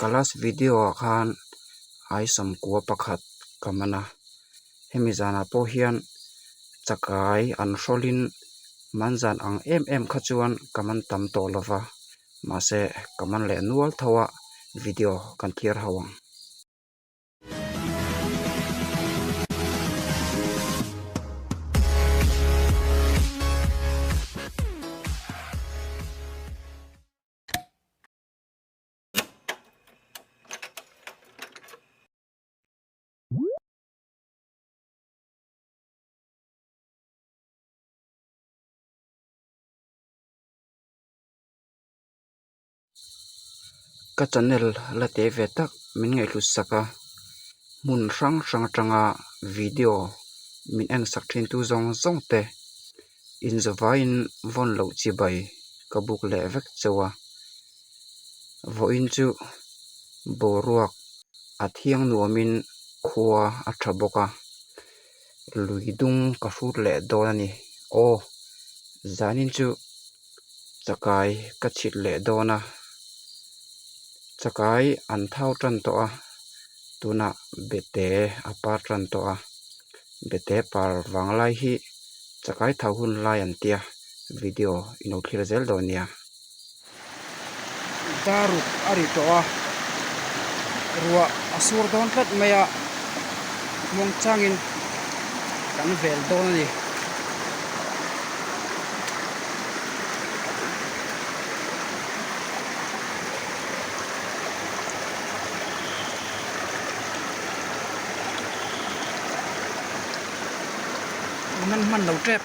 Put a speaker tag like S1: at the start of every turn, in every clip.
S1: Ka last video ah khan ai sawmkua pakhat ka man a hemi zanah pawh hian chakai an hrawlin man zan ang em em kha chuan ka man tam tawh lo va mahse ka man leh nual tho a video kan thlir ho ang. Ka channel la teh ve tak min ngaihhlut sak a hmun hrang hrang atanga video min en sak thin tu zawng zawng te inzawvaiin vawn loh chibai ka buk leh vek chauh a vawiin chu boruak a thiang nuamin khua a tha bawk a lui dung ka hrut leh dawn a ni aw zanin chu. Chakai ka chhit leh dawn a chakai an thau tan tawh a tunah bete a par tan tawh a bete par vang lai hi chakai thau hun lai an tia video i lo thlir zel dawn nia.
S2: Daruk a ri tawh a ruah a sur dawn tlat mai a muang changin kan vel dawn a ni. Man hman lo tep.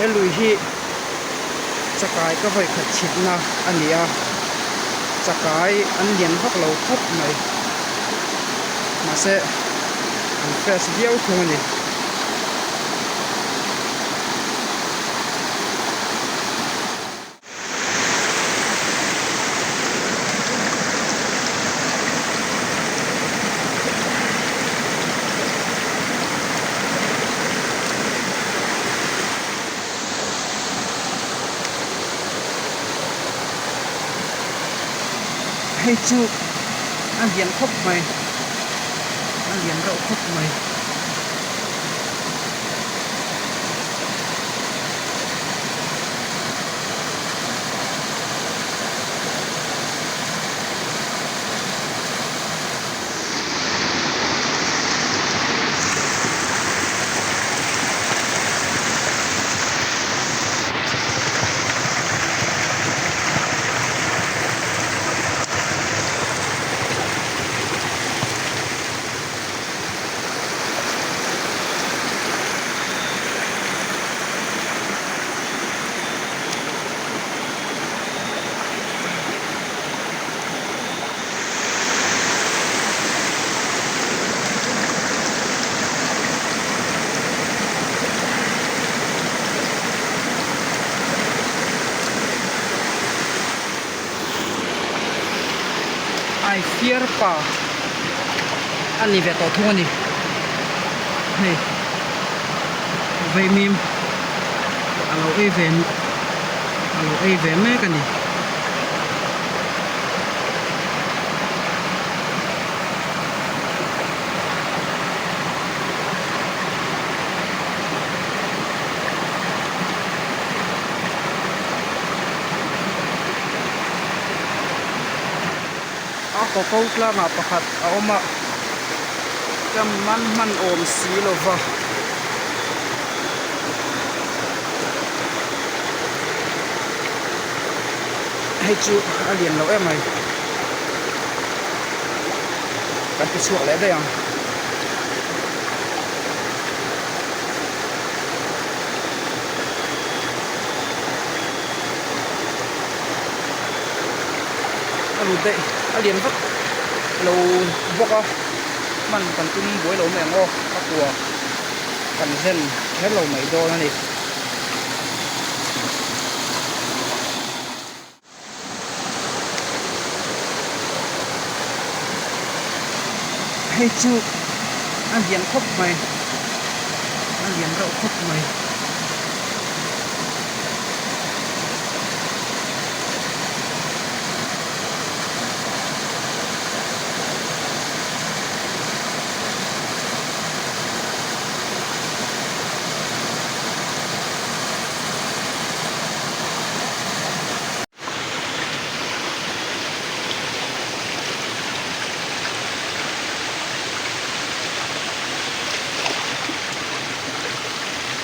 S2: He lui hi chakai ka vawi khat chhitna a ni a chakai an lian vak lo khawp mai mahse an fresh viau thung a ni. Hei chu a lian khawp mai a lian reuh khawp mai. Ai fiar pa a ni ve tawh thung a ni hei vaimim a lo ei ve a lo ei ve mek a ni. A kaw ko tlangah pakhat a awm a ka man hman awm si lova. Hei chu a lian lo em mai kan ti chhuak leh daih ang. A lut daih a lian vak lo bawk a hman kan tum buai lo mai ang aw a kua kan zen kher lo mai dawn a ni. Hei chu a lian khawp mai a lian reuh khawp mai.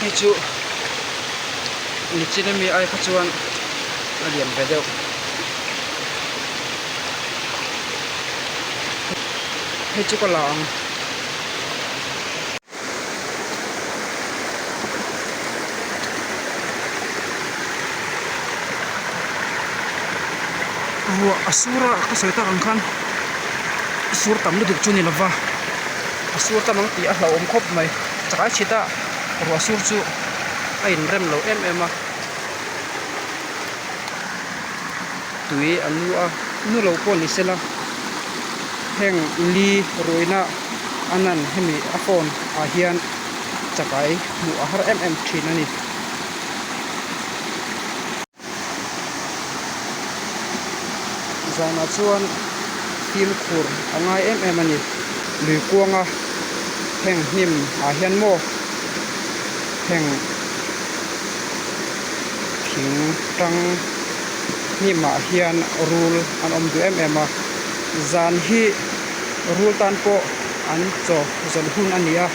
S2: Hei chu nichin ami ai kha chuan a lian ve deuh hei chu ka la ang. Ruah a sur a ka sawi tak ang khan sur tam lutuk chu ni lova a sur tam ang tih a hlauhawm khawp mai chakai chhit a ruah sur chu a inrem lo em em a tui a nu a nu lo pawh ni sela heng li ruihna a nan hemi a phone ah hian chakai hmuh a har em em thin a ni. Zanah chuan fimkhur a ngai em em a ni. Lui kuanga heng hnim ah hian maw heng thing tang hnim ah hian rul an awm duh em em a zan hi rul tan pawh an chaw zawlh hun a ni a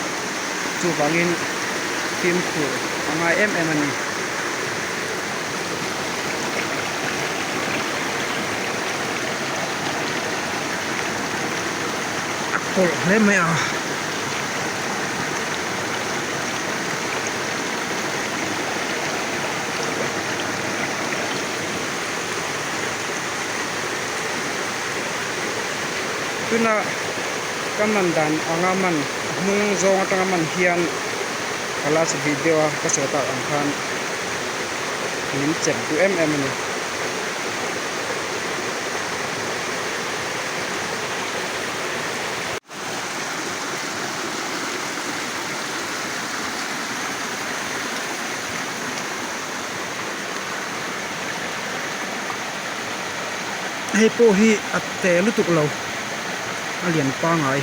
S2: chuvangin fimkhur a ngai em em a ni. A kawlh hle mai a. Tuna ka man dan anga man a hnung zawng atanga man hian ka last video a ka sawi tak ang khan min chep duh em em a ni. Hei pawh hi a te lutuk lo a lian pangai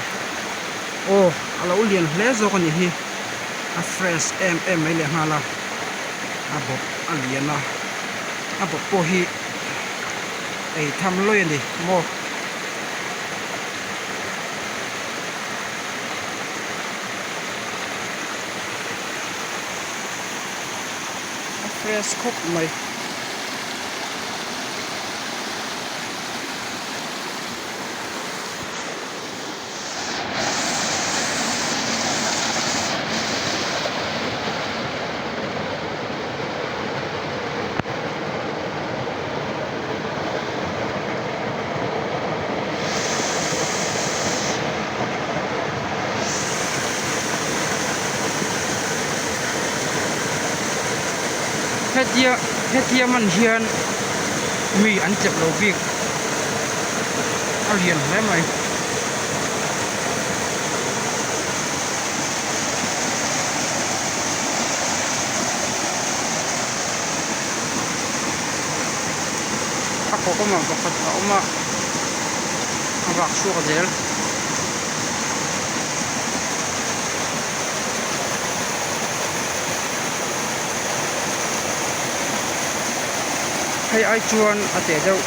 S2: aw a lo lian hle zawk a nih hi a fresh em em mai leh nghal a a bawp a lian a a bawp pawh hi ei tham lawi a ni maw. A fresh khawp mai. Hetia hetia man hian mi an chep lo bik a lian hle mai. A kawk awmah pakhat a awm a a vak chhuak zel. Hei ai chuan a teh deuh.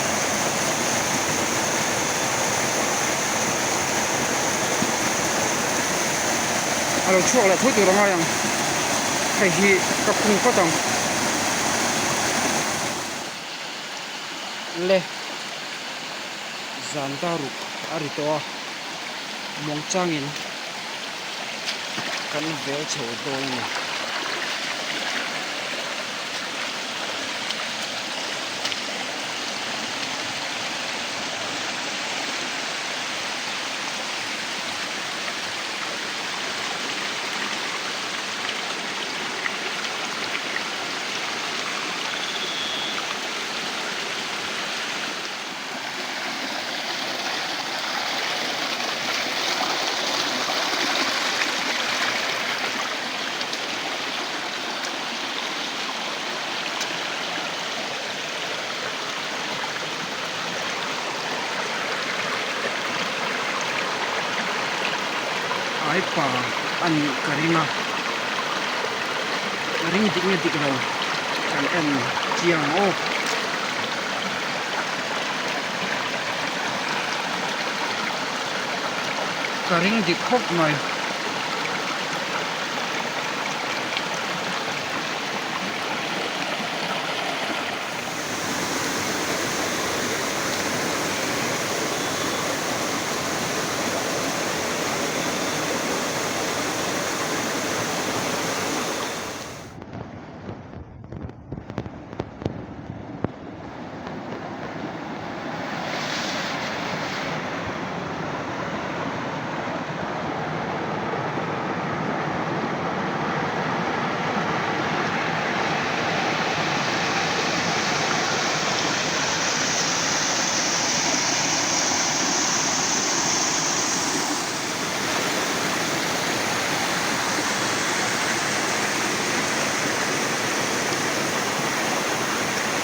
S2: A lo chhuak leh tho tur a ngai ang hei hi ka khung phawt ang. Le zan daruk a ri tawh a muang changin kan vel chho dawn a ni. Chakai pa a nih ka ring a, ring dik nge dik lo kan en chiang ang aw. Ka ring dik khawp mai.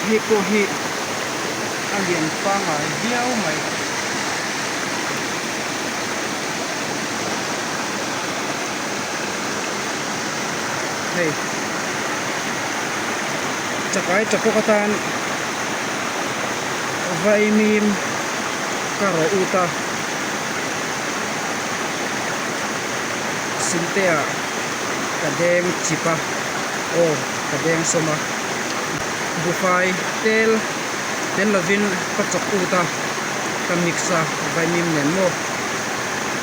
S2: Hei pawh hi a lian pangngai viau mai. Hei chakai chapawk atan vaimim ka rawh ut a sinte ah ka deng chip a aw ka deng sawm a buhfai tel tel lovin ka chawk ut a ka mix a vaimim nen maw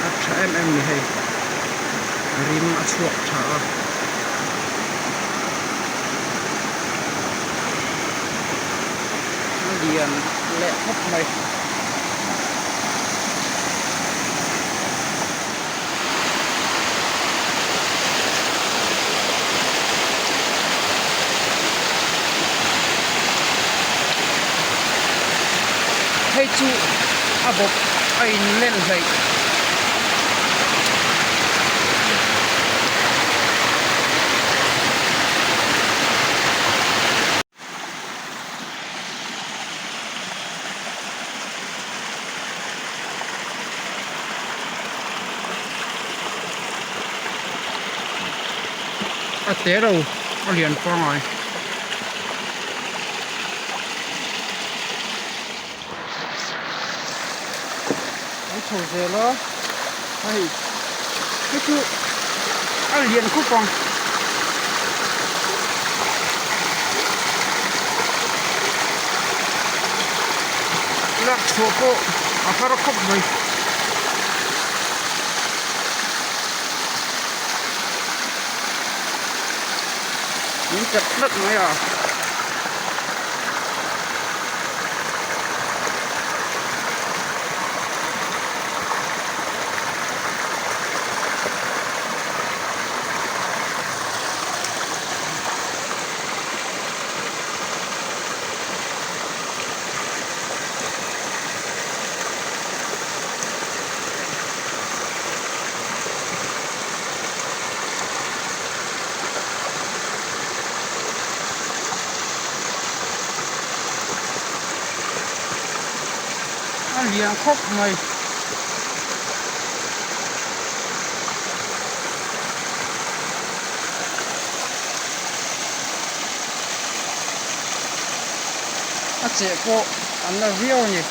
S2: a tha em em a ni hei rim a chhuak tha a. A lian leh khawp mai. Hei chu a bawp a in len hleih. A te lo a lian pangai. An chho zel a hei hei chu a lian khawp ang. Lak chhuah pawh a har khawp mai. Min chat tlat mai a. A lian khawp mai. A cheh pawh an la viau a ni.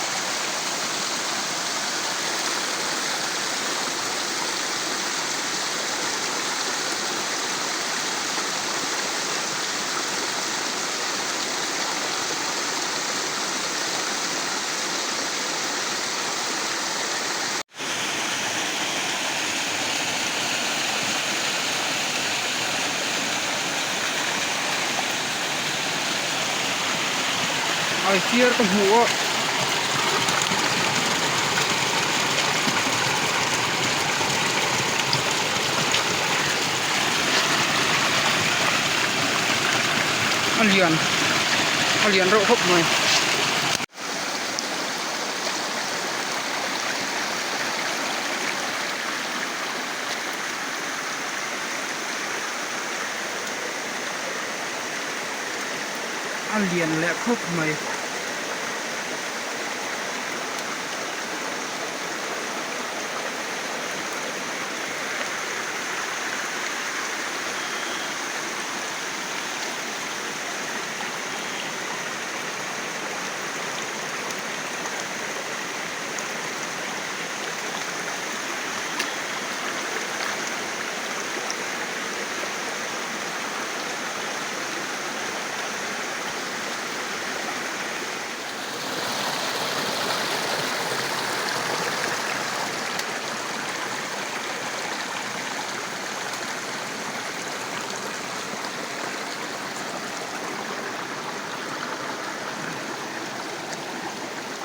S2: Ai fiar ka hmu a. A lian a lian reuh khawp mai. A lian leh khawp mai.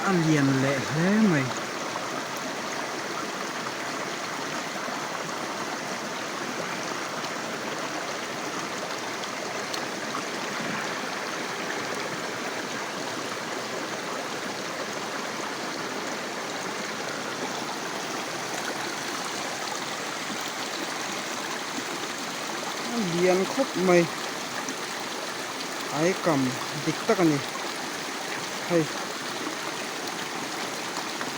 S2: A lian leh hle mai. A lian khawp mai ai kam dik tak a ni hei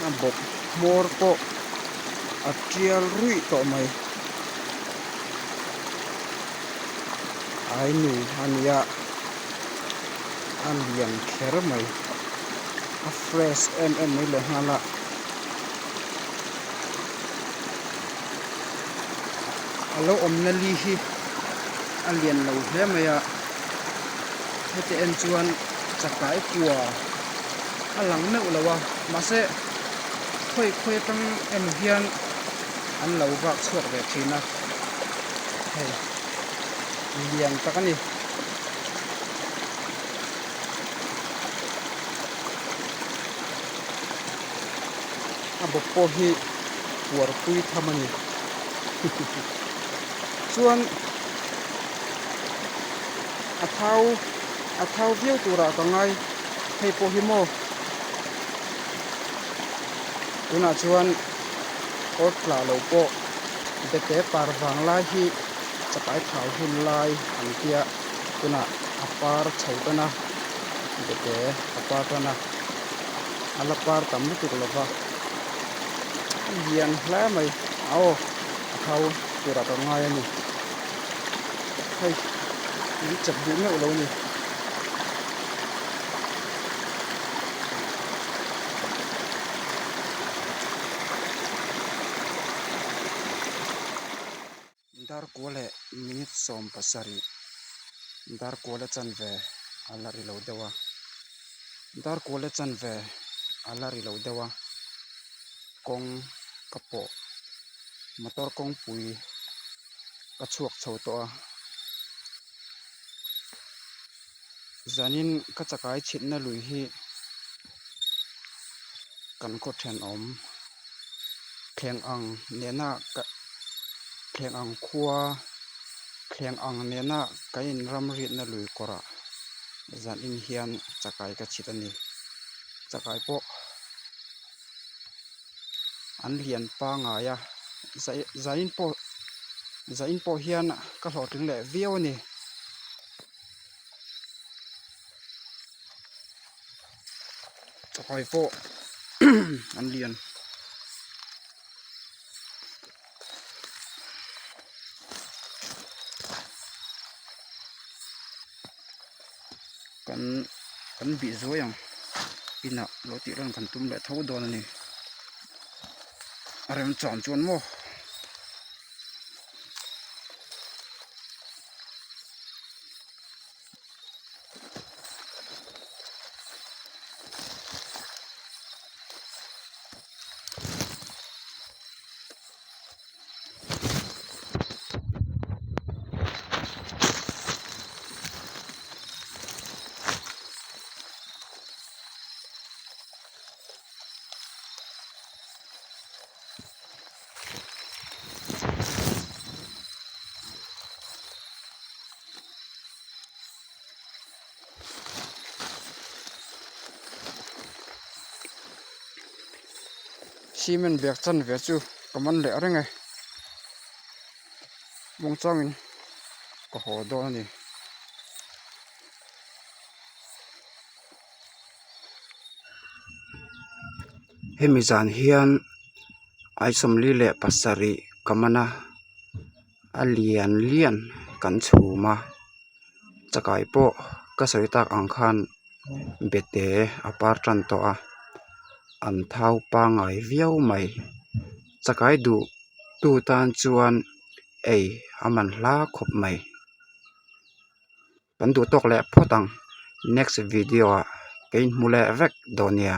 S2: a bawp hmawr pawh a tial ruih tawh mai ai nu a nia a lian kher mai a fresh em em mai leh nghal a. A lo awmna li hi a lian lo hle mai a heti en chuan chakai kua a lang meuh lo a mahse khawi khawi atang emaw hian an lo vak chhuak ve thin a hei lian tak a ni. A bawp pawh hi puar pui tham a ni chuan a thau a thau viau turah ka ngai hei pawh hi maw tunah chuan awt tlah lo pawh bete par vang lai hi chakai thau hun lai an tia tunah a par chho tan a bete a par tan a. A la par tam lutuk lo va, a lian hle mai aw a thau turah ka ngai a ni hei min chep duh meuh lo a ni. Darkua leh minute 17 darkua la chanve a la ri lo deuh a darkua la chanve a la ri lo deuh a kawng ka pawh motor kawngpui ka chhuak chho tawh a zanin ka chakai chhitna lui hi kan khaw thenawm. Thleng ang nena ka thleng ang khua thleng ang nena kan in ramriatna lui kawrah zan in hian chakai ka chhit a ni chakai pawh an lian pangai a zai pawh zai in pawh hian ka hlawhtling leh viau a ni. Chakai pawh an lian. Kan kan bih zuai ang inah lo tih reng kan tum leh tho dawn a ni. A remchan chuan maw. Cement bag chanve chu ka man leh reng e muangchangin ka haw dawn a ni.
S1: Hemi zan hian ai 47 ka man a. A lian lian kan chhum a chakai pawh ka sawi tak ang khan bete a par tan tawh a an thau pangai viau mai chakai duh tu tan chuan ei a man hla khawp mai kan duh tawk leh phawt ang next video ah ka inhmu leh vek dawn nia.